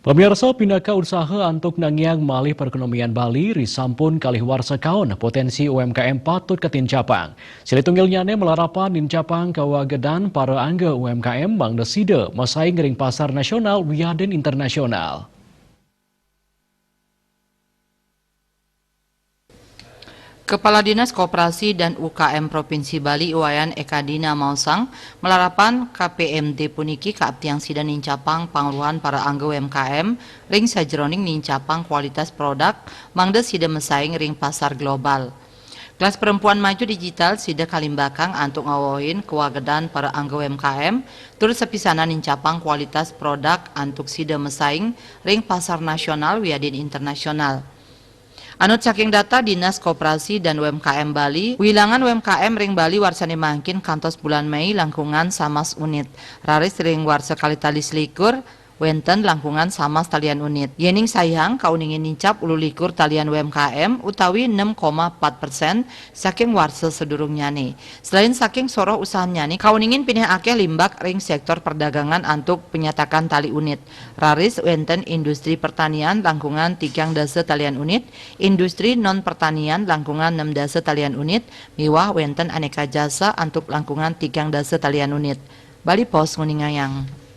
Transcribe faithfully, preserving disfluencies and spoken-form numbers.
Pemirsa, pinaka usaha antuk nangiang malih perekonomian Bali ri sampun kalih warsa kaon, potensi U M K M patut katincapang. Silih tunggilnyane malarapan nincapang kawagedan para angga U M K M mangda sida masaing ring pasar nasional wiadin internasional. Kepala Dinas Koperasi dan U K M Provinsi Bali Wayan Ekadina maosang, malarapan K P M D puniki kaaptiang sida nincapang pangweruhan para angga U M K M ring sajeroning nincapang kualitas produk mangda sida masaing ring pasar global. Kelas perempuan maju digital sida kalimbakang antuk ngawehin kawagedan para angga U M K M, tur sapisanan nincapang kualitas produk antuk sida masaing ring pasar nasional wiadin internasional. Anut saking data Dinas Koperasi dan U M K M Bali, wilangan U M K M ring Bali warsane mangkin kantos bulan Mei langkungan samas unit. Raris ring warsa kalih tali selikur, wenten langkungan samas talian unit. Yening saihang kauningin nincap ulu likur talian U M K M utawi enam koma empat persen saking warsa sadurungnyane. Selain saking soroh usahannyane, kauningin pinih akeh limbak ring sektor perdagangan antuk penyatakan tali unit. Raris wenten industri pertanian langkungan tigang dasa talian unit, industri non pertanian langkungan enam dasa talian unit, miwah wenten aneka jasa antuk langkungan tigang dasa talian unit. Bali Post nguningayang.